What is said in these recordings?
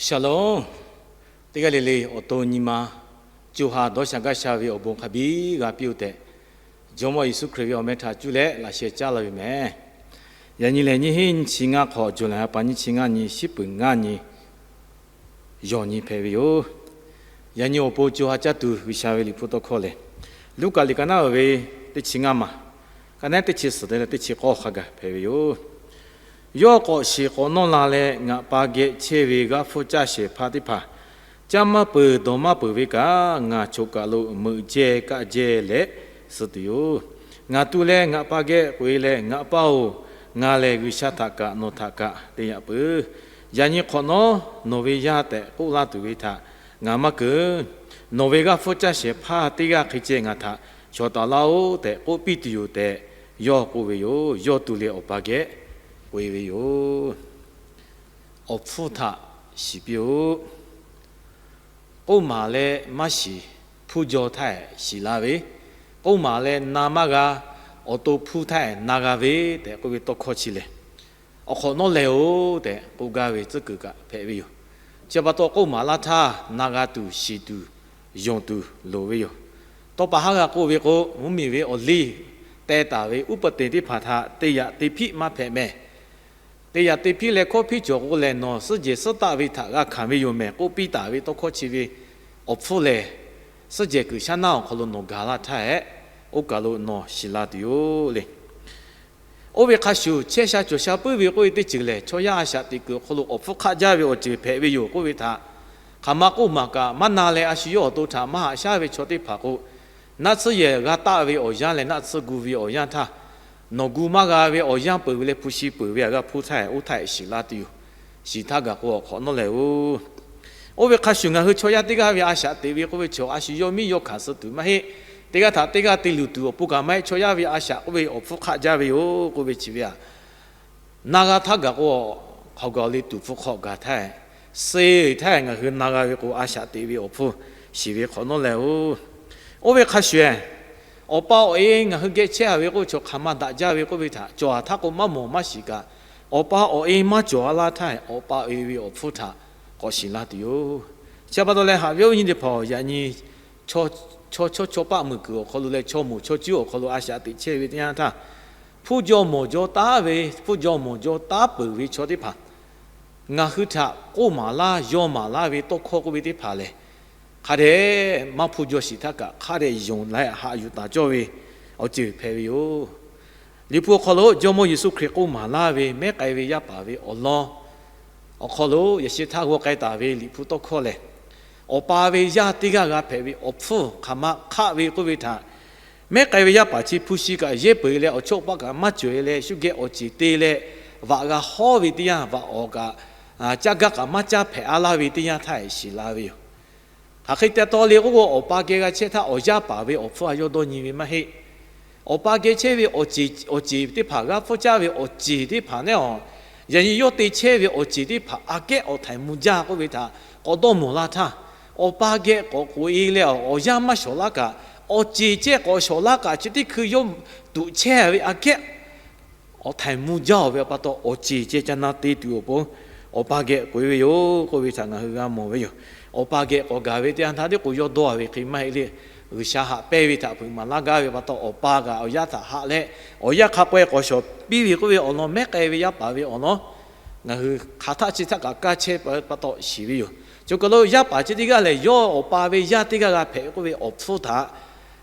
Shalom. Teˇ g'aˇ le le awˬ to nyi ma co ha dawˇ sha gaˇ sha ve awˬ bon hk'a biˇ g'a piˇ-oˆ tehꞈ, Jawˇmawˇ Yeˍsuˆ Hkriꞈ ve awˬ meh htaꞈ cuˇ leh laꞈ sheh caˉ laˇ ve meh. Yaꞈ nyi lehˬ, nyiˇ hinˉ nyiˇ chi ngaˇ hk'awꞈ, July ha pa nyiˇ chi ngaˇ nyi, shiˉ peuˬ ngaˇ nyi, yawˬ nyi hpehꞈ ve yoˬ. Yaꞈ nyi awˬ pon co ha caˇ tuˬ G'uiˬsha ve Liꞈ hpu tawˇ hkawˇ lehˬ, Luˉkaꞈ liꞈ ka naˉ ve teˇ chi ngaˇ maˬ, ka naˉ teˇ chi suhˍ te leh teˇ chi k'awˇ hk'a gaˬ hpehꞈ ve yoˬ. Yawˇ k'awꞈ shiˍ k'awꞈ nawˇ la leh, ngaˬ pa geh chehˇ ve g'aˇ hpfuhˇ caˇ shehˍ hpaˇ teˇ hpaˍ caˇ maˇ peuˬ dawˬ maˇ peuˬ ve kaꞈ, ngaˬ choˬ kaˬ lo meuꞈ jehˇ kaˆ jehˇ leh suh tuˬ yoˬ. Ngaˬ tu leh ngaˬ pa geh k'oꞈ-e leh, Ngaˬ pa-oˬ, ngaˬ lehˬ G'uiˬsha htaꞈ kaꞈ nawˬ htaꞈ kaꞈ te yaꞈ peuˬ. Yaꞈ nyi hk'awꞈ nawˉ nawˬ ve yaˇ tehꞈ k'oˆ laˇ tuˬ ve htaꞈ ngaˬ maˇ keunˍ. Nawˬ ve g'aˇ hpfuhˇ caˇ shehˍ hpaˇ teˇ g'aˇ hk'e ceh ngaˬ htaꞈ shawˍ taˍ laˇ-oˆ tehꞈ k'oˆ piˇ tuˬ yoˬ tehꞈ, yawˇ k'oˆ ve yoˬ. Yawˇ tu leh awˬ pa geh k'oꞈ-e ve yoˬ. Awˬ hpfuhˇ htaꞈ shiˍ piˇ-oˆ. K'oˆ maˍ leh maˇ shiˍ, hpuˇ jaw htaˇ shiˍ la ve, k'oˆ maˍ leh na maˇ g'a, awˬ to hpuˇ htaˇ na g'a ve tehꞈ k'oˆ ve tawˇ hkawˇ chi lehˬ, awˬ hk'awꞈ nawˉ lehˬ-oˬ tehꞈ k'oˆ gaˇ ve tcuhˉ kuiˬ kaꞈ hpehꞈ ve yoˬ. Chi pa taw k'oˆ maˍ laˇ htaˇ na g'a tuˬ, shiˍ tuˬ, yonˍ tuˬ loˍ ve yoˬ. Tawˇ pa haˉ g'a k'oˆ ve k'o, mvuhˇmiˬ ve awˬ liˇ teh taˍ ve uˉ peꞈ teˍ teˇ hpaˍ htaꞈ te yaꞈ te hpiˆ maˇ hpehꞈ meh. Te yaꞈ te hpiˆ leh hkawˇ hpiˆ cawˬ k'o lehˬ, nawˬ suhˉ jehˬ suhˉ taˆ ve htaꞈ g'a hkanˍ ve yoˬ mehˬ k'oˆ piˇ taˍ ve tawˇ hkawˇ chi ve awˬ hpfuhˇ lehˬ, suhˉ jehˬ kuiˬ shaˉ naˉ awˬ hk'aw lo nawˬ gaˬ laˇ htaˇ hehꞈ, oˇ kaˬ lo nawˬ shiˍ la tuˬ yoˬ le. Oˇ ve hk'a shuˍ, chehˇ sha cawˬ sha puiˉ ve k'oˆ ve teˇ ceuˬ lehˬ, chaw yaˇ a shaꞈ teꞈ kuiˬ awˬ hk'aw lo awˬ hpfuhˇ hk'aˆ jaˇ ve awˬ ceuˬ hpehꞈ ve yoˬ k'oˆ ve htaꞈ hk'aˬ ma k'oˆ maˍ kaꞈ, maˇ na leh a shu yawˇ awˬ to htaꞈ maˇ haꞈ shaˉ ve chaw teˇ hpaˍ k'o, naˆ tsuhˇ yehˬ g'a taˆ ve awˬ yanˇ leh naˆ tsuhˇ gu ve awˬ yanˇ htaˇ, nawˬ gu maˇ g'a ve awˬ yanˇ peuˬ ve leh hpu shi peuˬ ve a g'aˇ hpuˇ htaˇ, oˇ htaˇ shiˍ la tuˬ yoˬ. Shiˍ htaˇ gaˬ k'o, awˬ hk'awꞈ nawˉ lehˬ-oˬ. Oˇ ve hk'a shuˍ, ngaˬ hui chaw yaˇ teˇ g'aˇ ve a shaꞈ teꞈ ve k'oˆ ve chaw, a shu yawˇ miˇ yawˇ hkanˍ suh tuˬ maˇ heˆ. Teˇ g'aˇ htaꞈ teˇ g'aˇ te luˬ tuˬ awˬ pon kaꞈ maˇ heˆ. Chaw yaˇ ve a shaꞈ k'oˆ ve awˬ hpfuhˇ hk'aˆ jaˇ ve yoˬ k'oˆ ve chi ve a na g'a htaˇ gaˬ k'o, hk'aw gaˬ le tuˬ hpfuhˇ hk'aw gaˬ htaˇ, suh htaˇ ngaˬ hui na g'a ve k'o, a shaꞈ teꞈ ve awˬ hpfuhˇ shiˍ ve hk'awꞈ nawˉ lehˬ-oˬ. Oˇ ve hk'a shuˍ, awˬ pa awˬ e ngaˬ hui geh chehˇ a ve k'oˆ ve chaw hk'aˬ ma daꞈ jaˇ ve k'oˆ ve htaꞈ cawˬ a htaˇ k'o maˇ mawˬ maˇ shiˍ kaꞈ, awˬ pa awˬ e maˇ cawˬ a laˇ htaˇ, awˬ pa awˬ e ve awˬ hpfuhˇ htaꞈ k'awꞈ shiˍ la tuˬ yoˬ. Chi pa taw leh, haꞈ ve awˬ viˉ awˬ nyi teˇ hpaˍ, yaꞈ nyi chaw, chaw chawˇ chaw paˆ meuˬ kuiˬ awˬ hk'aw lo leh chaw moˍ chaw cuˉ awˬ hk'aw lo a shaꞈ teꞈ chehˇ ve teˇ yanˇ htaˇ, hpuˇ jaw mawˬ jaw taˉ ve, hpuˇ jaw mawˬ jaw taˉ peuˬ ve chaw teˇ hpaˍ ngaˬ hui htaꞈ k'oˆ maˍ laˇ, yaw maˍ laˇ ve tawˇ hkawˇ k'oˆ ve teˇ hpaˍ lehˬ, hk'a dehꞈ maˇ hpuˇ jaw shiˍ htaˇ kaꞈ hk'a dehꞈ yonˍ leh haꞈ yuˬ taˍ cawˇ ve awˬ ceuˬ hpehꞈ ve yoˬ. Liꞈ hpu awˬ hk'aw lo Jawˇmawˇ Yeˍsuˆ Hkriꞈ k'oˆ maˍ laˇ ve mehˉ k'ai ve yaˇ paˍ ve awˬ lawn awˬ hk'aw lo, yaꞈ sheh htaˇ g'aw k'ai taˍ ve Liꞈ hpu tawˇ hkawˇ lehˬ, awˬ pa ve yaˇ teˇ g'aˇ g'a hpehꞈ ve awˬ hpfuhˇ hk'aˬ ma hk'aˆ ve k'oˆ ve htaꞈ, mehˉ k'ai ve yaˇ paˍ chi hpu shi kaꞈ yehˇ peuˬ leh awˬ chawˇ paˆ kaꞈ maˇ cawˬ leh shu geh awˬ ceˬ te leh vaꞈ g'a hawˉ ve teˇ yanˇ, vaꞈ awˬ kaꞈ caˇ gaˇ kaꞈ maˇ caˇ hpehꞈ a laˇ ve teˇ yanˇ htaˇ shiˍ la ve yoˬ. Hk'aˬ hk'e te taw le k'oˆ k'o, awˬ pa geh g'a chehˇ htaˇ awˬ yaˇ paˍ ve awˬ hpfuhˇ a yawˇ dawˇ nyi ve maˇ heˆ. Awˬ pa geh chehˇ ve awˬ ceˬ, awˬ ceˬ teˇ hpaˍ, g'aˇ hpfuhˇ caˇ ve awˬ ceˬ teˇ hpaˍ neˉ awˬ, yaꞈ nyi yawˇ te chehˇ ve awˬ ceˬ teˇ hpaˍ aꞈ kehˉ awˬ htaiˍ mvuh jaˇ k'oˆ ve htaꞈ k'awꞈ dawˇ mawˬ laˇ htaˇ, awˬ pa geh k'awꞈ k'oꞈ-e leh awˬ yanˇ maˇ shawˍ laˇ kaꞈ, awˬ ceˬ ceh k'awꞈ shawˍ laˇ kaꞈ, chi teˇ hkui yawˇ tuꞈ chehˇ ve aꞈ kehˉ awˬ htaiˍ mvuh jaˇ-oˬ ve pa taw, awˬ ceˬ ceh ca na te tuˬ awˬ pon awˬ pa geh k'oꞈ-e ve yoˬ k'oˆ ve htaꞈ ngaˬ hui g'a mawˬ ve yoˬ. Awˬ pa geh k'awꞈ gaˬ ve teˇ yanˇ htaˇ teˇ k'o yawˇ dawˇ ve hk'e maˇ heˆ le. G'uiˬsha haꞈ pehnˇ ve htaꞈ hpeuꞈ maˍ laˇ gaˇ ve pa taw, awˬ pa kaꞈ awˬ yaˇ htaꞈ haꞈ leh awˬ yanˇ hk'a peu-eˬ k'awꞈ shawˍ piˇ ve k'oˆ ve awˬ lawn, mehˉ k'ai ve yaˇ paˍ ve awˬ lawn ngaˬ hui hk'aˬ htaˆ chi htaˆ kaꞈ kaˇ chehˇ pa taw shiˍ ve yoˬ. Chi kaˬ lo yaˇ paˍ chi teˇ g'aˇ lehˬ, yawˇ awˬ pa ve yaˇ teˇ g'aˇ g'a hpehꞈ k'oˆ ve awˬ hpfuhˇ htaꞈ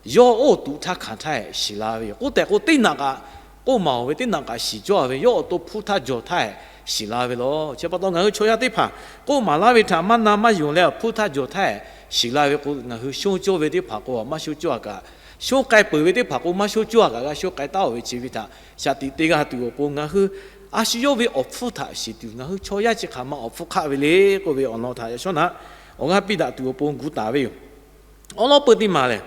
yawˇ oˇ tuꞈ htaˇ hkanˍ htaˇ shiˍ la ve yoˬ. K'oˆ tehꞈ k'o, teˇ naꞈ kaꞈ k'oˆ maˍ-oˬ ve, teˇ naꞈ kaꞈ shiˍ cawˇ ve, yawˇ awˬ to hpuˇ htaˇ jawˬ htaˇ shiˍ la ve lawˬ. Chi pa taw ngaˬ hui chaw yaˇ teˇ hpaˍ k'oˆ maˍ laˇ ve htaꞈ maˇ na maˇ yonˍ leh awˬ hpuˇ htaˇ jawˬ htaˇ shiˍ la ve k'o, ngaˬ hui shonˇ cawˇ ve teˇ hpaˍ k'o maˇ shonˇ cawˇ a kaꞈ, shonˇ k'ai peuˬ ve teˇ hpaˍ k'o maˇ shonˇ cawˇ a kaꞈ g'a shonˇ k'ai taˉ-oˬ ve chi ve htaꞈ shaꞈ tiꞈ te g'a tuˬ awˬ pon, ngaˬ hui a shu yawˇ ve awˬ hpfuhˇ htaꞈ shiˍ tuˬ, ngaˬ hui chaw yaˇ chi hk'aˬ ma awˬ hpfuhˇ hk'aˆ ve le k'oˆ ve awˬ lawn htaꞈ yaꞈ shawˉ naꞈ awˬ g'aˇ piˇ daꞈ tuˬ awˬ pon gu taˍ ve yoˬ. Awˬ lawn peuˬ teˇ maˬ lehˬ,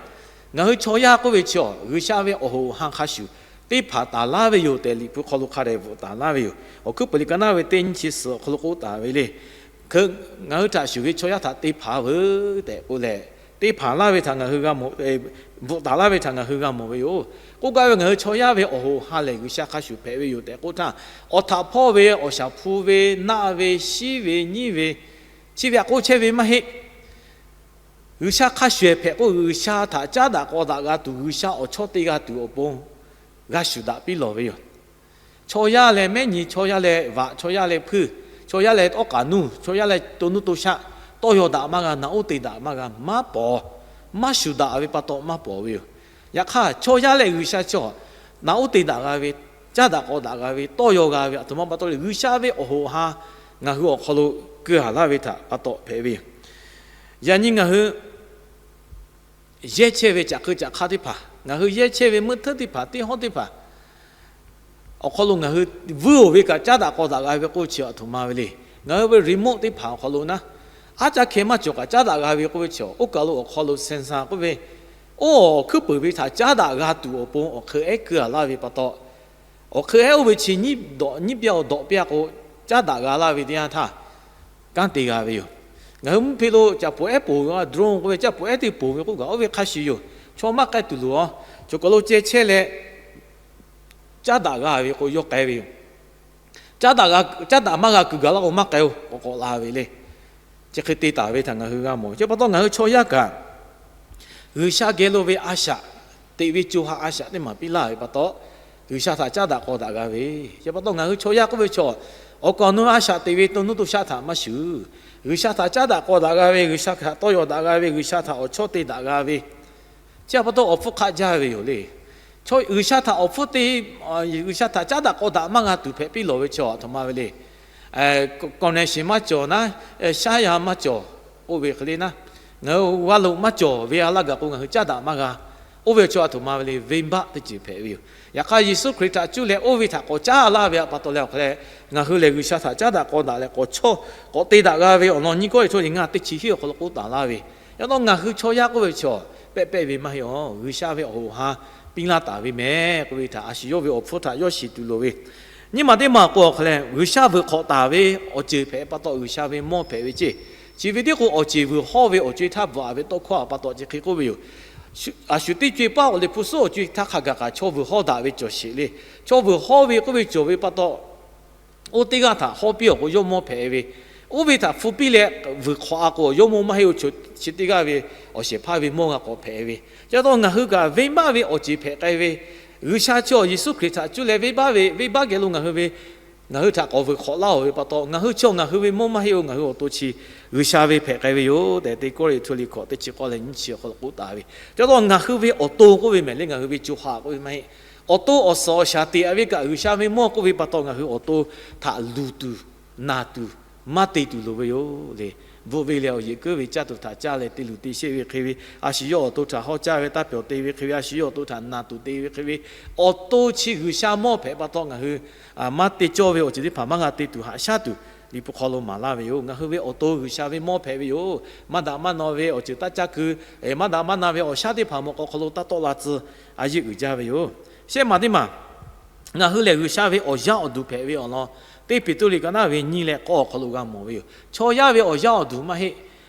ngaˬ hui chaw yaˇ k'oˆ ve chi-a, G'uiˬsha ve awˬ hoꞈ awˬ han hk'a shuˍ teˇ hpaˍ taˍ laˇ ve yoˬ tehꞈ Liꞈ hpu hk'aw lo hk'a dehꞈ bvuhꞈ taˍ laˇ ve yoˬ. Awˬ hkuiˉ puiˍ liꞈ ka naˉ ve teˇ nyiˇ chi suhˍ awˬ hk'aw lo k'oˆ taˍ ve le. Ngaˬ hui htaꞈ shuˍ ve chaw yaˇ htaꞈ te hpanˍ veuˬ tehꞈ k'oˆ leh, te hpanˍ laˇ ve htaꞈ ngaˬ hui g'a mawˬ, bvuhꞈ taˍ laˇ ve htaꞈ ngaˬ hui g'a mawˬ ve yoˬ. K'oˆ gaˇ ve, ngaˬ hui chaw yaˇ ve awˬ hoꞈ awˬ han lehˬ G'uiˬsha hk'a shuˍ hpehꞈ ve yoˬ tehꞈ k'oˆ htaˇ, awˬ htaꞈ hpawˇ ve, awˬ shaˍ hpu ve, naˆ ve, shiˉ ve, nyiˇ ve, Chi ve htaꞈ k'oˆ chehˇ ve maˇ heˆ. G'uiˬsha hk'a shuˍ ehˍ hpehꞈ k'o, G'uiˬsha htaꞈ caˉ daꞈ k'aw daꞈ g'a tuˬ, G'uiˬsha awˬ chawˇ te g'a tuˬ awˬ pon g'a shuˍ daꞈ piˇ lawˬ ve yoˬ. Chaw yaˇ leh mehˉ nyi, chaw yaˇ leh vaꞈ, chaw yaˇ leh hpuiˇ, chaw yaˇ leh tawˇ k'aˍ nuˇ, chaw yaˇ leh to nuˇ to shaˆ, tawˇ yaw daꞈ maˇ g'a, naꞈ uˉ te daꞈ maˇ g'a, maˇ pawˍ. Maˇ shuˍ daꞈ ve pa taw maˇ pawˍ ve yoˬ. Yaꞈ hk'aˇ, chaw yaˇ leh G'uiˬsha chaw naꞈ uˉ te daꞈ g'a ve, caˉ daꞈ k'aw daꞈ g'a ve, tawˇ yaw g'a ve, aˬ htoꞈ ma pa taw leh G'uiˬsha ve awˬ hoꞈ awˬ ha ngaˬ hui awˬ hk'aw lo keu haˍ laˇ ve htaꞈ pa taw hpehꞈ ve yoˬ. Yaꞈ nyi ngaˬ hui yehˇ chehˇ ve caꞈ keu caꞈ hk'aˇ teˇ hpaˍ, ngaˬ hui yehˇ chehˇ ve meuˇ hteuˉ teˇ hpaˍ, teˇ hawˉ teˇ hpaˍ awˬ hk'aw lo ngaˬ hui vuiˇ oˬ ve kaꞈ caˉ daꞈ k'aw daꞈ g'a ve k'oˆ ve chi aˬ htoꞈ ma ve le. Ngaˬ hui ve remote teˇ hpaˍ awˬ hk'aw lo naˉ, aˉ caˇ hkeh maˇ cawˬ kaꞈ caˉ daꞈ g'a ve k'oˆ ve chi, oˇ kaˬ lo awˬ hk'aw lo sensor k'oˆ ve, oˇ awˬ hkuiˉ peuˍ ve htaꞈ caˉ daꞈ g'a tuˬ awˬ pon awˬ hk'eu ehˉ keu a laˇ ve pa taw, awˬ hk'eu ehˉ oˇ ve chi nyiˇ dawꞈ nyiˇ pyaˇ awˬ dawꞈ pyaˇ k'o, caˉ daꞈ g'a laˇ ve teˇ yanˇ htaˇ kanˉ te g'a ve yoˬ. Ngaˬ hui mvuhˇ hpe lo caꞈ poˍ ehˉ poˬ ve, drone k'oˆ ve caꞈ poˍ ehˉ teˇ poˬ ve k'oˆ kaꞈ, oˇ ve hk'a shuˍ yoˬ. Chaw maˇ k'ai tuˬ loˬ a, choˬ kaˬ lo ceh chehˇ leh caˉ daꞈ g'a ve k'o, yawˇ k'ai ve yoˬ. Caˉ daꞈ maˇ g'a kuiˬ gaˬ laˇ k'o, maˇ k'ai-oˬ k'awꞈ k'awꞈ la ve le. Chi hk'e te taˍ ve htaꞈ ngaˬ hui g'a mawˬ. Chi pa taw ngaˬ hui chaw yaˇ kaꞈ G'uiˬsha geh lo ve a shaꞈ teꞈ ve co ha a shaꞈ teˇ maˬ piˇ laˇ ve pa taw, G'uiˬsha htaꞈ caˉ daꞈ k'aw daꞈ g'a ve. Chi pa taw ngaˬ hui chaw yaˇ k'oˆ ve chaw, awˬ kaˍ awˬ nu a shaꞈ teꞈ ve to nuˇ to shaˆ htaꞈ maˇ shuˍ. G'uiˬsha htaꞈ caˉ daꞈ k'aw daꞈ g'a ve, G'uiˬsha htaꞈ tawˇ yaw daꞈ g'a ve, G'uiˬsha htaꞈ awˬ chawˇ te daꞈ g'a ve, chi pa taw awˬ hpfuhˇ hk'aˆ jaˇ ve yoˬ le. G'uiˬsha htaꞈ awˬ hpfuhˇ te, G'uiˬsha htaꞈ caˉ daꞈ k'aw daꞈ maˇ g'a tuˬ hpehꞈ piˇ lawˬ ve chi aˬ htoꞈ ma ve le. Connection maˇ cawˬ naˉ, shaˉ yaˇ maˇ cawˬ, oˇ ve hk'e le naˉ, ngaˬ hui g'a loꞈ maˇ cawˬ ve a laˇ gaˬ k'o, ngaˬ hui caˉ daꞈ maˇ g'a. Oˇ ve chi aˬ htoꞈ ma ve le, venˇbaˆ teˇ ceuˬ hpehꞈ ve yoˬ. Yaꞈ hk'aˇ, Yeˍsuˆ Hkriꞈ htaꞈ cuˇ leh oˇ ve htaꞈ k'awꞈ caˉ laˇ ve pa taw leh awˬ hk'e leh, ngaˬ hui lehˬ G'uiˬsha htaꞈ caˉ daꞈ k'aw daꞈ leh k'awꞈ chawˇ k'awꞈ te daꞈ g'a ve awˬ lawn nyiˇ kawˇ e chaw yaꞈ ngaˇ teˇ chi hiˉ awˬ hk'aw lo k'oˆ taˍ laˇ ve. Yaꞈ hk'aˇ, ngaˬ hui chaw yaˇ k'oˆ ve chi, pehˆ pehˆ ve maˇ heˆ aˬ, G'uiˬsha ve awˬ hoꞈ awˬ ha piˇ laˇ taˍ ve mehˍ k'oˆ ve htaꞈ a shu yawˇ ve awˬ hpfuhˇ htaꞈ yawˇ shiˍ tuˬ loˍ ve. Nyiˇ maˬ teˇ maˬ k'o awˬ hk'e leh, G'uiˬsha vuiˬ hk'awꞈ taˍ ve awˬ ceuˬ hpehꞈ pa taw G'uiˬsha ve mawˇ hpehꞈ ve ceˇ. Chi ve teˇ k'o, awˬ ceˬ vuiˬ hawˇ ve awˬ co e htaˇ bvuhꞈ a ve tawˇ hkawˇ a pa taw chi hk'e k'oˆ ve yoˬ. A shu teˇ co e paˉ awˬ liꞈ hpu suhˉ awˬ co e htaˇ hk'a gaˬ kaꞈ chaw vuiˬ hawˇ daꞈ ve cawˬ sheˍ le. Chaw vuiˬ hawˇ ve k'oˆ ve cawˬ ve pa taw, oˇ teˇ g'aˇ htaꞈ hawˇ piˇ awˬ k'o yawˇ mawˇ hpehꞈ ve, oˇ ve htaꞈ hpu piˇ leh vuiˬ hk'awꞈ a k'o, yawˇ mawˇ maˇ heˆ-oˬ, chi teˇ g'aˇ ve awˬ shehˍ hpaˇ ve mawˇ g'a k'awꞈ hpehꞈ ve. Chi pa taw ngaˬ hui kaꞈ venˇbaˆ ve awˬ ceˬ hpehꞈ k'ai ve, G'uiˬsha chi awˬ Yeˍsuˆ Hkriꞈ htaꞈ cuˇ leh venˇbaˆ ve, venˇbaˆ geh lo ngaˬ hui ve, ngaˬ hui htaꞈ k'awꞈ vuiˬ hk'awꞈ laˇ-oˬ ve pa taw, ngaˬ hui chi ngaˬ hui ve mawˇ maˇ heˆ-oˬ, ngaˬ hui awˬ to chi G'uiˬsha ve hpehꞈ k'ai ve yoˬ tehꞈ, Teˇ Kawˇrenˍhtuˆ liꞈ hkawꞈ teˇ chi k'awˇ leh nyiˇ chi awˬ hk'aw lo k'oˆ taˍ ve. Chi pa taw ngaˬ hui ve awˬ to k'oˆ ve mehˍ le, ngaˬ hui ve co ha k'oˆ ve maˇ heˆ. Awˬ to awˬ suhˍ awˬ shaˍ teꞈ a ve kaꞈ, G'uiˬsha ve mawˇ k'oˆ ve pa taw ngaˬ hui awˬ to htaꞈ luˬ tuˬ, naˬ tuˬ, maˇ te tuˬ loˍ ve yoˬ le. Bvuhꞈ ve leh awˬ yeꞈ keuˉ ve caˇ tuˬ htaꞈ caˇ leh te luˬ te sheˆ ve hk'e ve, a shu yawˇ awˬ to htaꞈ hawˇ caˇ ve taˇ pyawˬ te ve hk'e ve, a shu yawˇ awˬ to htaꞈ naˬ tuˬ te ve hk'e ve, awˬ to chi G'uiˬsha mawˇ hpehꞈ pa taw ngaˬ hui maˇ te cawˇ ve awˬ ceuˬ teˇ hpaˍ maˇ g'a te tuˬ haꞈ shaˉ tuˬ, Liꞈ hpu hk'aw lo maˍ laˇ ve yoˬ. Ngaˬ hui ve awˬ to G'uiˬsha ve mawˇ hpehꞈ ve yoˬ. Maˇ daꞈ maˇ naw ve awˬ ceuˬ taˇ caˇ keu, maˇ daꞈ maˇ na ve awˬ shaˉ teˇ hpaˍ mawꞈ k'aw hk'aw lo taˇ tawˆ la tcuh, a yeˇ uiˍ jaˇ ve yoˬ. Shehˆ maˬ teˇ maˬ, ngaˬ hui lehˬ G'uiˬsha ve awˬ yaˇ awˬ duˬ hpehꞈ ve awˬ lawn, Teˇ Peˍtruˆ liꞈ ka naˉ ve nyiˇ leh k'awˇ awˬ hk'aw lo g'a mawˬ ve yoˬ. Chaw yaˇ ve awˬ yaˇ awˬ duˬ maˇ heˆ.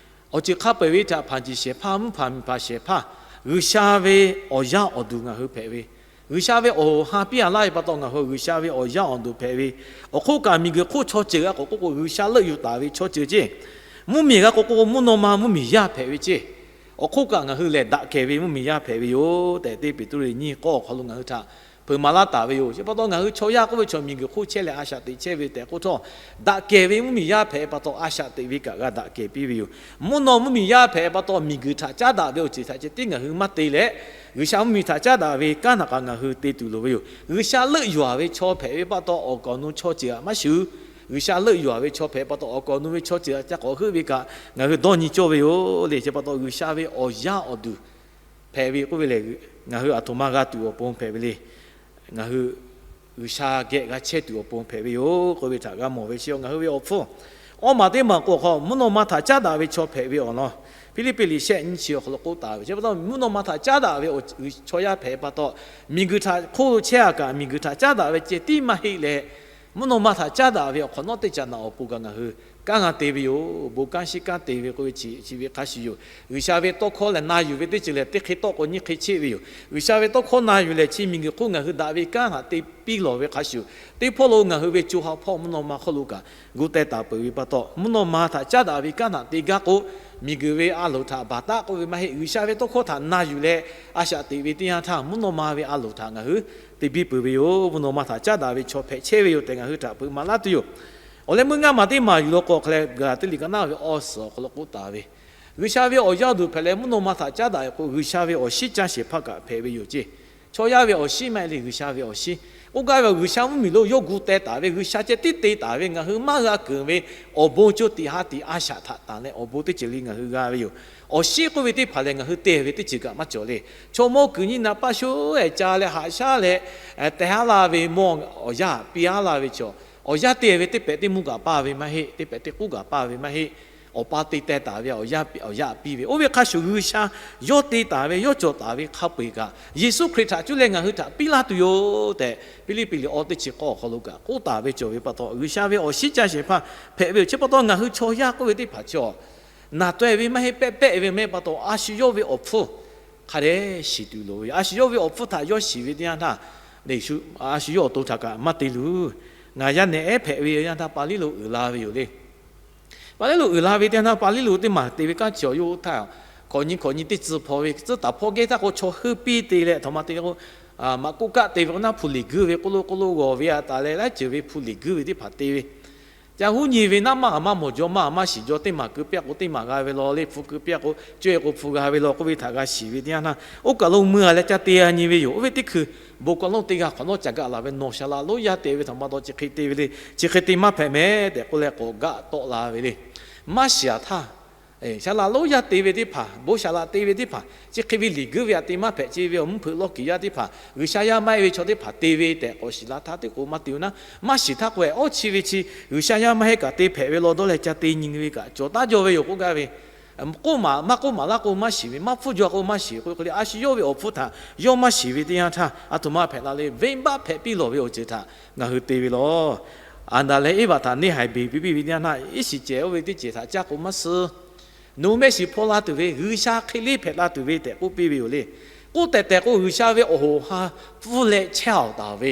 Awˬ ceuˬ hk'a peu-eˬ ve htaꞈ hpanˍ ceˬ shehˍ hpaˇ, mvuhˇ hpanˍ miˬ hpanˍ shehˍ hpaˇ, G'uiˬsha ve awˬ yaˇ awˬ duˬ ngaˬ hui hpehꞈ ve, G'uiˬsha ve awˬ hoꞈ ha piˇ a laˇ ve pa taw ngaˬ hui G'uiˬsha ve awˬ yaˇ awˬ duˬ hpehꞈ ve. Awˬ hk'oˆ kaꞈ miˬguiˬ hk'oˆ chaw ceuˬ g'a k'oꞈ k'oˆ k'o G'uiˬsha leuˆ yuˬ taˍ ve chaw ceuˬ ceˇ. Mvuhˇmiˬ g'a k'oꞈ k'oˆ k'o mvuhˇ naw ma mvuhˇmiˬ yaˇ hpehꞈ ve ceˇ. Awˬ hk'oˆ kaꞈ ngaˬ hui lehˬ daꞈ kehˬ ve mvuhˇmiˬ yaˇ hpehꞈ ve yoˬ tehꞈ, Teˇ Peˍtruˆ liꞈ nyiˇ k'awˇ awˬ hk'aw lo ngaˬ hui htaꞈ hpeuꞈ maˍ laˇ taˍ ve yoˬ. Chi pa taw ngaˬ hui chaw yaˇ k'oˆ ve chaw miˬguiˬ hk'oˆ chehˇ leh a shaꞈ teꞈ chehˇ ve tehꞈ k'oˆ htawˇ, daꞈ kehˬ ve mvuhˇmiˬ yaˇ hpehꞈ pa taw a shaꞈ teꞈ ve kaꞈ g'a daꞈ kehˬ piˇ ve yoˬ. Mvuhˇ naw mvuhˇmiˬ yaˇ hpehꞈ pa taw miˬguiˬ htaꞈ caˉ daꞈ ve awˬ ceuˬ htaꞈ ceh tiˉ ngaˬ hui maˇ te leh, G'uiˬsha mvuhˇmiˬ htaꞈ caˉ daꞈ ve kanˉ htaꞈ kaꞈ ngaˬ hui te tuˬ loˍ ve yoˬ. G'uiˬsha leuˆ yuˬ a ve chaw hpehꞈ ve pa taw awˬ kaˍ awˬ nu chaw ceuˬ htaꞈ maˇ shuˍ. G'uiˬsha leuˆ yuˬ a ve chaw hpehꞈ pa taw awˬ kaˍ awˬ nu ve chaw ceuˬ htaꞈ ca k'awꞈ heuˆ ve kaꞈ ngaˬ hui dawˇ nyi cawˇ ve yoˬ le. Chi pa taw G'uiˬsha ve awˬ yaˇ awˬ duˬ hpehꞈ ve k'oˆ ve lehˬ, ngaˬ hui aˬ htoꞈ ma g'a tuˬ awˬ pon hpehꞈ ve le. Ngaˬ hui G'uiˬsha geh g'a chehˇ tuˬ awˬ pon hpehꞈ ve yoˬ k'oˆ ve htaꞈ g'a mawˬ ve chi ngaˬ hui ve awˬ hpfuhˇ. Awˇ maˬ teˇ maˬ k'o awˬ hk'aw mvuhˇ naw ma htaꞈ caˉ daꞈ ve chaw hpehꞈ ve awˬ lawn, Hpiˇliˇpiˆ liꞈ shehˆ nyiˇ chi awˬ hk'aw lo k'oˆ taˍ ve. Chi pa taw mvuhˇ naw ma htaꞈ caˉ daꞈ ve chaw yaˇ hpehꞈ pa taw, miˬguiˬ htaꞈ hk'oˆ lo chehˇ a kaꞈ miˬguiˬ htaꞈ caˉ daꞈ ve ceh tiˉ maˇ heˆ leh, mvuhˇ naw ma htaꞈ caˉ daꞈ ve awˬ hk'awꞈ nawˉ teˇ caꞈ naꞈ awˬ pon kaꞈ ngaˬ hui kanˉ g'a te ve yoˬ. Bon kanˉ shiˉ kanˉ te ve k'oˆ ve chi, chi ve hk'a shuˍ yoˬ. G'uiˬsha ve tawˇ hkawˇ lehˬ na yuˬ ve teˇ ceuˬ lehˬ, teˇ hk'e tawˆ k'o nyiˇ hk'e cheˆ ve yoˬ. G'uiˬsha ve tawˇ hkawˇ na yuˬ lehˬ, chi miˬguiˬ hk'oˆ ngaˬ hui daꞈ ve kanˉ htaꞈ te piˇ lawˬ ve hk'a shuˍ, teˇ hpawˇ lo ngaˬ hui ve co ha hpawˇ mvuhˇ naw ma hk'oˆ lo kaꞈ gu teh taˍ peuˬ ve pa taw, mvuhˇ naw ma htaꞈ caˉ daꞈ ve kanˉ htaꞈ te gaˇ k'o, miˬguiˬ ve a loˍ htaꞈ baˬ taˉ k'oˆ ve maˇ heˆ. G'uiˬsha ve tawˇ hkawˇ htaꞈ na yuˬ leh a shaꞈ teꞈ ve teˇ yanˇ htaˇ, mvuhˇ naw ma ve a loˍ htaꞈ ngaˬ hui te biˇ peuˬ ve yoˬ. Mvuhˇ naw ma htaꞈ caˉ daꞈ ve chaw hpehꞈ chehˇ ve yoˬ tehꞈ ngaˬ hui htaꞈ peuˬ maˍ laˇ tuˬ yoˬ. Awˬ leh meuˇ ngaˇ maˬ teˇ maˬ yuˬ law k'o, hk'a leh Gaˍlaˍtiˆ liꞈ ka naˉ ve awˬ suhˍ awˬ hk'aw lo k'oˆ taˍ ve, G'uiˬsha ve awˬ yaˇ awˬ duˬ hpehꞈ leh mvuhˇ naw ma htaꞈ caˉ daꞈ k'o, G'uiˬsha ve awˬ shinˉ caˇ shehˍ hpaˇ kaꞈ hpehꞈ ve yoˬ ceˇ. Chaw yaˇ ve awˬ shinˉ maˇ heˆ le, G'uiˬsha ve awˬ shinˉ. K'oˆ gaˇ ve, G'uiˬsha mvuhˇmiˬ lo yawˇ gu teh taˍ ve, G'uiˬsha ceh tiˉ te taˍ ve, ngaˬ hui maˇ g'a keunˍ ve awˬ bon co tiꞈ ha tiꞈ a shaꞈ htaꞈ tanˬ leh awˬ bon teˇ ceuˬ le ngaˬ hui g'a ve yoˬ. Awˬ shinˉ k'oˆ ve teˇ hpaˍ lehˬ, ngaˬ hui te ve teˇ ceuˬ kaꞈ maˇ cawˬ le. Chaw mawˇ kuiˬ nyiˇ na paˇ sho-e ca leh haꞈ shaˉ leh te haˉ laˇ ve mawˇ awˬ yanˇ piˇ haˉ laˇ ve chaw, awˬ yanˇ te ve teˇ pehꞈ teˇ mvuhˇ kaꞈ paˇ ve maˇ heˆ, teˇ pehꞈ teˇ k'uˉ kaꞈ paˇ ve maˇ heˆ. Awˬ pa te teh taˍ ve awˬ yanˇ piˇ ve. Oˇ ve hk'a shuˍ G'uiˬsha yawˇ te taˍ ve, yawˇ cawˬ taˍ ve hk'a peu-eˬ kaꞈ, Yeˍsuˆ Hkriꞈ htaꞈ cuˇ leh ngaˬ hui htaꞈ piˇ laˇ tuˬ yoˬ tehꞈ, Hpiˇliˇpiˆ liꞈ awˇ teˇ chi k'awˇ awˬ hk'aw lo kaꞈ k'oˆ taˍ ve cawˬ ve pa taw, G'uiˬsha ve awˬ shinˉ caˇ shehˍ hpaˇ hpehꞈ ve yoˬ. Chi pa taw ngaˬ hui chaw yaˇ k'oˆ ve teˇ hpaˍ chi awˬ naˬ taweh ve maˇ heˆ, pehˆ pehˆ ve maˇ heˆ pa taw, a shu yawˇ ve awˬ hpfuhˇ hk'a dehꞈ shiˍ tuˬ loˍ ve yoˬ. A shu yawˇ ve awˬ hpfuhˇ htaꞈ yawˇ shiˍ ve teˇ yanˇ htaˇ, a shu yawˇ awˬ to htaꞈ kaꞈ maˇ te luˬ. Ngaˬ yaˇ nehˬ ehˉ hpehꞈ ve yanˇ htaˇ Paˍliˇ lo uiˍ la ve yoˬ le. Paˍliˇ lo uiˍ la ve teˇ yanˇ htaˇ, Paˍliˇ lo teˇ maˬ te ve kanˉ chi awˬ yawˇ htaˇ, hkawꞈ nyi hkawꞈ nyi teˇ tcuh hpaw ve tcuhˉ taˍ hpawˇ geh htaˇ k'o, chaw heuˆ piˇ te leh, a htoꞈ ma te k'o, maꞈ k'oˆ kaˆ te ve k'o naˉ, hpu liꞈ guiˇ ve k'oˆ lo k'oˆ lo g'awˬ ve a taˍ leh, laiˉ ceuˬ ve hpu liꞈ guiˇ ve teˇ hpaˍ te ve. Ca huˉ nyi ve naˉ maˇ maˇ mawˬ jaw, maˇ maˇ shiˍ jaw, teˇ maˬ keu piˇ k'o teˇ maˬ g'a ve law le, hpu keu piˇ k'o cawˇ e k'o hpu g'a ve law k'oˆ ve htaꞈ g'a shiˍ ve teˇ yanˇ htaˇ, oˇ kaˬ lo mui a leh ca te g'a nyi ve yoˬ. Oˇ ve teˇ hkui bon kaw lonˉ teˇ g'aˇ hk'awꞈ nawˉ ca gaˆ la ve, nawˬ saˍ laꞈ lonˉ yaˇ te ve htaꞈ ma taw chi hk'e te ve le, chi hk'e te maˇ hpehꞈ mehˍ tehꞈ k'oˆ leh k'awꞈ gaˆ tawˆ la ve le. Maˇ shiˍ a htaˇ, saˍ laꞈ lonˉ yaˇ te ve teˇ hpaˍ, bon saˍ laꞈ te ve teˇ hpaˍ, chi hk'e ve liꞈ guiˇ ve htaꞈ te maˇ hpehꞈ ce ve awˬ mvuhˇ hpeuꞈ lawˇ kiˬ yaˇ teˇ hpaˍ, G'uiˬsha yaˇ maˇ heˆ ve chaw teˇ hpaˍ te ve tehꞈ k'awꞈ shiˍ la htaˇ, teˇ k'o maˇ te-o naˉ, maˇ shiˍ htaˇ k'o-e, awˇ chi ve chi G'uiˬsha yaˇ maˇ heˆ kaꞈ te hpehꞈ ve law dawˇ leh ca te nyi ve kaꞈ cawˬ taˉ jaw ve yoˬ k'oˆ gaˇ ve. K'oˆ maˍ maˇ k'oˆ maˍ laˇ k'o maˇ shiˍ ve, maˇ hpfuhˇ jaw k'o maˇ shiˍ ve k'oˆ ve hk'e le, a shu yawˇ ve awˬ hpfuhˇ htaꞈ yawˇ maˇ shiˍ ve teˇ yanˇ htaˇ, a htoꞈ ma hpehꞈ la le, venˇbaˆ hpehꞈ piˇ lawˬ ve awˬ ceuˬ htaꞈ ngaˬ hui te ve law. Aˍdanˍ leh Eˇvaꞈ htaꞈ neˇ haiˬ beˬ piˇ piˇ ve teˇ yanˇ htaˇ, iˉ shiˍ cehˬ oˇ ve teˇ cehˬ htaꞈ caˇ k'o maˇ suh. Nawˬ hui mehˆ shiˍ hpaw la tuˬ ve, G'uiˬsha hk'e le hpehꞈ la tuˬ ve tehꞈ k'oˆ piˇ ve yoˬ le. K'oˆ tehˬ tehˬ k'o, G'uiˬsha ve awˬ hoꞈ ha pfuhˇ leh chehˇ-aˬ taˍ ve,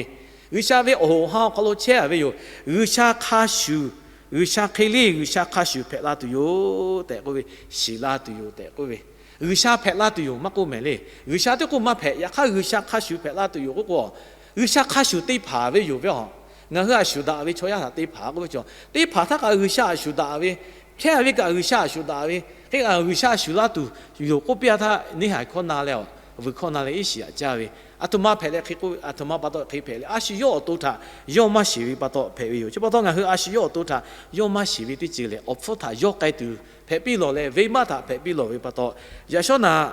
G'uiˬsha ve awˬ hoꞈ ha awˬ hk'aw lo chehˇ-a ve yoˬ. G'uiˬsha hk'a shuˍ, G'uiˬsha hk'e le G'uiˬsha hk'a shuˍ hpehꞈ la tuˬ yoˬ tehꞈ k'oˆ ve, shiˍ la tuˬ yoˬ tehꞈ k'oˆ ve, G'uiˬsha hpehꞈ la tuˬ yoˬ maˇ k'oˆ mehˍ le. G'uiˬsha teˇ k'oˆ maˇ hpehꞈ. Yaꞈ hk'aˇ G'uiˬsha hk'a shuˍ hpehꞈ la tuˬ yoˬ k'oˆ k'o, G'uiˬsha hk'a shuˍ te hpanˍ ve yoˬ ve a. Ngaˬ hui a shuˍ daꞈ ve chaw yaˇ htaꞈ te hpanˍ k'oˆ ve chaw, teˇ hpaˍ htaˇ kaꞈ G'uiˬsha a shuˍ daꞈ ve, hkehˇ ve kaꞈ G'uiˬsha a shuˍ daꞈ ve, hk'e kaꞈ G'uiˬsha a shuˍ laˇ tuˬ yoˬ k'oˆ piˇ-a htaˇ, neˇ haiˬ hkawˇ na leh a, vuiˬ hkawˇ na leh iˉ shiˍ yaꞈ caˇ ve, a htoꞈ ma hpehꞈ leh hk'e k'oˆ, a htoꞈ ma pa taw hk'e hpehꞈ leh, a shu yawˇ awˬ to htaꞈ yawˇ maˇ shiˍ ve pa taw hpehꞈ ve yoˬ. Chi pa taw ngaˬ hui a shu yawˇ awˬ to htaꞈ yawˇ maˇ shiˍ ve teˇ ceuˬ lehˬ, awˬ hpfuhˇ htaꞈ yawˇ k'ai tuˬ hpehꞈ piˇ lawˬ leh, venˇbaˆ htaꞈ hpehꞈ piˇ lawˬ ve pa taw, yaꞈ shawˉ naꞈ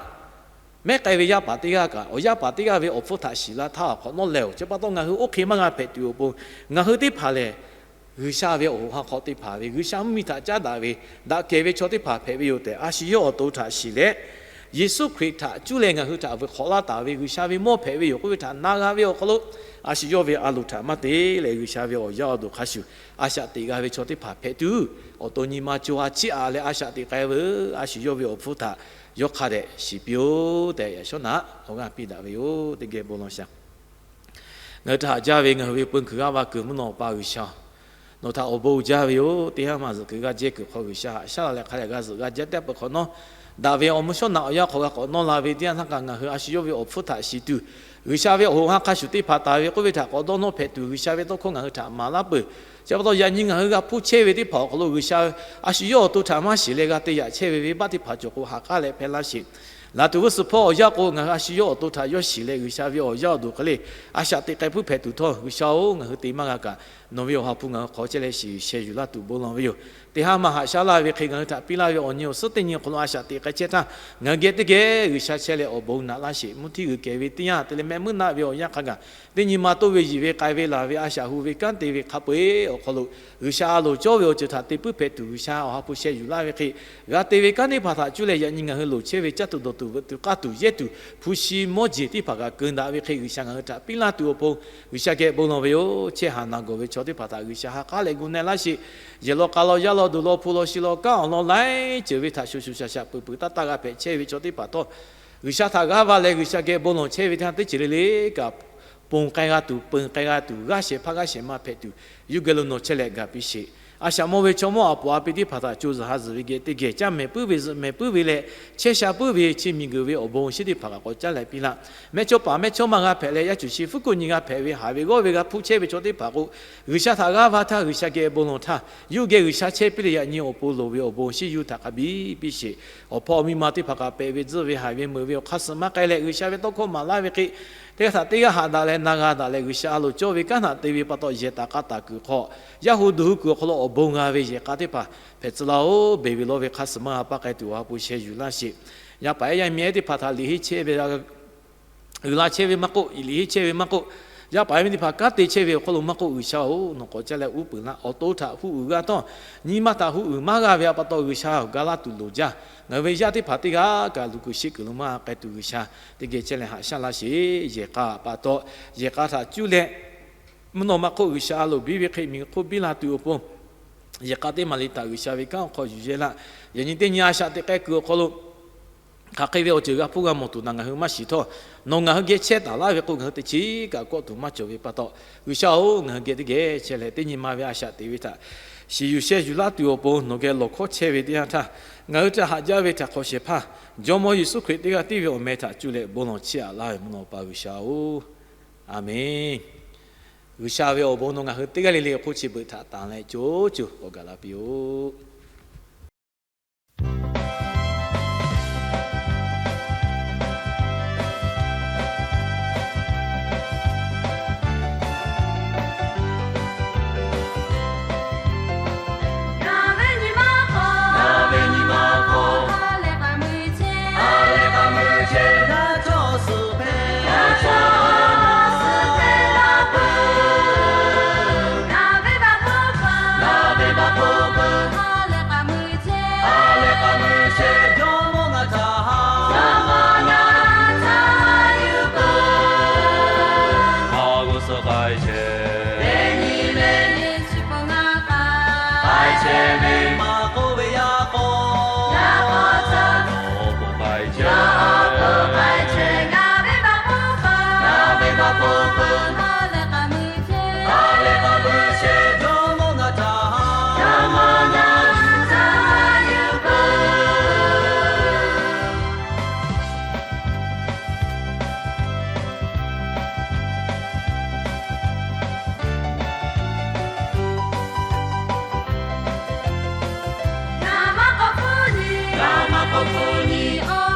mehˉ k'ai ve yaˇ paˍ teˇ g'aˇ kaꞈ, awˬ yaˇ paˍ teˇ g'aˇ ve awˬ hpfuhˇ htaꞈ shiˍ la htaˇ awˬ hk'awꞈ nawˉ leh-oˬ, chi pa taw ngaˬ hui oˇ hk'e maˇ g'a hpehꞈ tuˬ awˬ pon, ngaˬ hui teˇ hpaˍ lehˬ, G'uiˬsha ve awˬ hoꞈ ha hk'aw te hpanˍ ve, G'uiˬsha mvuhˇmiˬ htaꞈ caˉ daꞈ ve, daꞈ kehˬ ve chaw teˇ hpaˍ hpehꞈ ve yoˬ tehꞈ, a shu yawˇ awˬ to htaꞈ shiˍ leh, Yeˍsuˆ Hkriꞈ htaꞈ cuˇ leh ngaˬ hui htaꞈ vuiˬ hk'awꞈ laˇ taˍ ve G'uiˬsha ve mawˇ hpehꞈ ve yoˬ k'oˆ ve htaꞈ na g'a ve awˬ hk'aw lo, a shu yawˇ ve a loˍ htaꞈ maˇ te leh, G'uiˬsha ve awˬ yaˇ awˬ duˬ hk'a shuˍ a shaꞈ teꞈ g'a ve chaw teˇ hpaˍ hpehꞈ tuˬ, awˬ to nyi ma co ha chiˇ a leh a shaꞈ teꞈ k'ai veuˬ. A shu yawˇ ve awˬ hpfuhˇ htaꞈ yawˇ hk'a dehꞈ shiˍ piˇ-oˆ tehꞈ, yaꞈ shawˉ naꞈ awˬ g'aˇ piˇ daꞈ ve yoˬ. Teˇ geh bon law shaˍ. Ngaˬ hui htaꞈ haꞈ jaˇ ve ngaˬ hui ve peu kuiˬ g'aˇ va kuiˬ mvuhˇ naw pa G'uiˬsha, nawˬ htaꞈ awˬ bon jaˇ ve yoˬ. Teˇ haˉ maˬ zuhꞈ kuiˬ g'a jehˇ kuiˬ hk'aw G'uiˬsha haꞈ shaˉ la leh hk'a dehꞈ g'a zuhꞈ g'a jaˇ tehꞈ peuˬ hk'awꞈ nawˉ, daꞈ ve awˬ mvuhˇ shawˉ naꞈ awˬ yanˇ hk'aw g'a k'awꞈ nawˇ la ve teˇ yanˇ htaˇ kaꞈ, ngaˬ hui a shu yawˇ ve awˬ hpfuhˇ htaꞈ shiˍ tuˬ, G'uiˬsha ve awˬ hoꞈ ha hk'a shuˍ te hpanˍ taˍ ve k'oˆ ve htaꞈ k'awꞈ dawˇ nawˇ hpehꞈ tuˬ, G'uiˬsha ve tawˇ hkawˇ ngaˬ hui htaꞈ maˍ laˇ peuˬ. Chi pa taw yaꞈ nyi ngaˬ hui g'a hpuˇ chehˇ ve teˇ hpaˍ awˬ hk'aw lo G'uiˬsha a shu yawˇ awˬ to htaꞈ maˇ shiˍ leh g'a te yaꞈ chehˇ ve venˇbaˆ teˇ hpaˍ cawˬ k'o, ha k'aˉ leh hpehˇ laˇ sheˍ. Laˬ tuˬ g'uˇ suhˍ hpawˇ awˬ yanˇ k'o, ngaˬ hui a shu yawˇ awˬ to htaꞈ yawˇ shiˍ leh, G'uiˬsha ve awˬ yaˇ awˬ duˬ hk'e le a shaꞈ teꞈ k'ai puiˉ hpehꞈ tuˬ htawˇ, G'uiˬsha-oˬ, ngaˬ hui te maˇ g'a kaꞈ, nawˬ ve awˬ ha hpu ngaˬ hui hk'aw chehˇ leh shiˍ yuˬ sheh yuˬ laˇ tuˬ bon lawˬ ve yoˬ. Teˇ haˉ maˬ haꞈ shaˉ laˇ ve hk'e ngaˬ hui htaꞈ piˇ laˇ ve awˬ nyi awˬ suhˉ teˇ nyi awˬ hk'aw lo a shaꞈ teꞈ k'ai chehˇ htaˇ, ngaˬ hui geh teˇ geh G'uiˬsha chehˇ leh awˬ bon naꞈ laˇ sheˍ. Mvuhˇ htiˇ g'uiˬ kehˬ ve teˇ yanˇ te leh mehˆ meuˇ naˆ ve awˬ yanˇ hk'a gaˬ, teˇ nyi ma toˇ ve yiˬ ve k'ai ve laˬ ve a shaꞈ hu ve kanˉ te ve hk'a peu-eˬ awˬ hk'aw lo, G'uiˬsha a loˍ cawˇ ve awˬ ceuˬ htaꞈ te puiˉ hpehꞈ tuˬ, G'uiˬsha awˬ ha hpu sheh yuˬ laˇ ve hk'e, g'a te ve kanˉ teˇ hpaˍ htaꞈ cuˇ leh yaꞈ nyi ngaˬ hui loˍ chehˇ ve caˇ tuˬ dawˬ tuˬ veuꞈ tuˬ k'aˇ tuˬ yehˇ tuˬ hpu shi mawˇ jeˬ teˇ hpaˍ kaꞈ keu daꞈ ve hk'e, G'uiˬsha ngaˬ hui htaꞈ piˇ laˇ tuˬ awˬ pon, G'uiˬsha geh bon lawˬ ve yoˬ. Chehˇ haˍ naˬ gawˬ ve chaw teˇ hpaˍ htaꞈ G'uiˬsha ha k'aˉ leh gu na laˇ sheˍ. Yehˬ law k'a law, yaˇ law duˬ law, hpu law shi law, kanˉ awˬ lawn laiˉ ceuˬ ve htaꞈ shuˍ shuˍ shaˍ shaˍ peuˬ peuˬ taˇ taˇ g'a hpehꞈ chehˇ ve chaw teˇ hpaˍ htawˇ, G'uiˬsha htaꞈ g'aˇ va leh G'uiˬsha geh bon lawˬ chehˇ ve teˇ ha teˇ ceuˬ le le kaꞈ, ponˬ k'ai g'a tuˬ, peun k'ai g'a tuˬ, g'aˇ shehˍ hpaˇ g'aˇ shehˍ ma hpehꞈ tuˬ, yawˇ geh lo nawˬ chehˇ leh gaˬ piˇ sheˍ. A shaꞈ mawˇ ve chaw mawˇ a poˍ a pi teˇ hpaˍ htaꞈ co zuhˬ ha zuhˬ ve geh teˇ geh caˇ mehˍ puiˉ ve zuhꞈ mehˍ puiˉ ve leh, chehˇ sha puiˉ ve chi miˬguiˬ ve awˬ bon shinˉ teˇ hpaˍ kaꞈ k'awꞈ caˉ leh piˇ laˇ. Mehˇchawˇpaˍ mehˇchawˇma g'a hpehꞈ leh, yaˇ cuˬ chi fuˉ kuˆ nyi g'a hpehꞈ ve, haˍ ve g'awˇ ve g'a hpuˇ chehˇ ve chaw teˇ hpaˍ k'o, G'uiˬsha htaꞈ g'aˇ va htaˇ, G'uiˬsha geh bon lawˬ htaˇ, yawˇ geh G'uiˬsha chehˇ piˇ leh yaꞈ nyi awˬ pon loˍ ve awˬ bon shinˉ yuˇ htaꞈ hk'a biˇ piˇ sheˍ. Awˬ hpawˇ awˬ miˇ ma teˇ hpaˍ kaꞈ pehꞈ ve tzuhˇ ve haiˬ ve meuꞈ ve awˬ hk'aˇ suh maˇ k'ai leh, G'uiˬsha ve tawˇ hkawˇ maˍ laˇ ve hk'e, teˇ g'aˇ htaꞈ teˇ g'aˇ haꞈ daꞈ leh na g'a daꞈ leh, G'uiˬsha a loˍ cawˇ ve kanˉ htaꞈ te ve pa taw, yehˬ taˍ k'a taˍ kuiˬ hk'aw, yaˇ hu duˬ hu kuiˬ awˬ hk'aw lo awˬ bon g'a ve yehˬ k'a teˇ hpaˍ hpehꞈ tcuh laˇ-oˬ. Beˬ ve lawˇ ve hk'aˇ suh maˇ g'a paˇ k'ai tuˬ awˬ ha hpu sheh yuˬ laˇ sheˍ. Yaˇ paˍ yaˇ miˇ ehˉ teˇ hpaˍ htaꞈ liꞈ henˇ chehˇ ve, uiˍ la chehˇ ve maˇ k'oˆ, liꞈ henˇ chehˇ ve maˇ k'oˆ, yaˇ paˍ yaˇ miˇ teˇ hpaˍ kanˉ te chehˇ ve awˬ hk'aw lo maˇ k'oˆ, G'uiˬsha-oˬ, nawˬ k'awꞈ caˇ leh uˉ peunˍ laˇ. Awˬ to htaꞈ hu uiˍ g'a htawˇ, nyi ma htaꞈ hu uiˍ maˇ g'a ve pa taw, G'uiˬsha ga laˇ tuˬ loˍ jaˇ. Ngaˬ hui ve yaˇ teˇ hpaˍ teˇ g'aˇ kaꞈ luˬ kuiˬ sheˆ kuiˬ lo maˇ k'ai tuˬ, G'uiˬsha teˇ geh chehˇ leh haꞈ shaˉ laˇ sheˍ. Yehˬ k'a pa taw, yehˬ k'a htaꞈ cuˇ leh mvuhˇ naw ma hk'oˆ G'uiˬsha a loˍ biˇ ve hk'e miˬ hk'oˆ biˇ la tuˬ awˬ pon, yehˬ k'a teˇ maˍ liꞈ htaꞈ G'uiˬsha ve kanˉ awˬ hk'aw yuˬ yehˇ laˇ. Yaꞈ nyi teˇ nyi a shaꞈ teꞈ k'ai kuiˬ awˬ hk'aw lo hk'aˬ hk'e ve awˬ ceuˬ g'a hpuˇ g'a mawˬ tuˬ naˬ ngaˬ hui maˇ shiˍ htawˇ, nawˬ ngaˬ hui geh chehˇ taˍ laˇ ve k'o, ngaˬ hui teˇ chiˉ kaꞈ kawˆ tuˬ maˇ cawˬ ve pa taw, G'uiˬsha-oˬ, ngaˬ hui geh teˇ geh chehˇ leh teˇ nyi ma ve a shaꞈ teꞈ ve htaꞈ shiˍ yuˬ sheh yuˬ laˇ tuˬ awˬ pon nawˬ geh lawˬ hkawˇ chehˇ ve teˇ yanˇ htaˇ, ngaˬ hui htaꞈ haꞈ jaˇ ve htaꞈ hk'awꞈ shehˍ hpaˇ Jawˇmawˇ Yeˍsuˆ Hkriꞈ teˇ g'aˇ tiˉ ve awˬ meh htaꞈ cuˇ leh bon lawˬ chiˇ aꞈ laˇ ve mvuhˇ naw pa G'uiˬsha-oˬ, Aˍmenˍ. G'uiˬsha ve awˬ bon nawˬ ngaˬ hui teˇ g'aˇ le le awˬ hk'oˆ chi beuꞈ htaꞈ tanˬ leh co co k'awꞈ gaˬ la piˇ-oˆ. Ngaˬ maˇ k'awꞈ hpfuhˇ nyi, ngaˬ maˇ k'awꞈ hpfuhˇ nyi, awˬ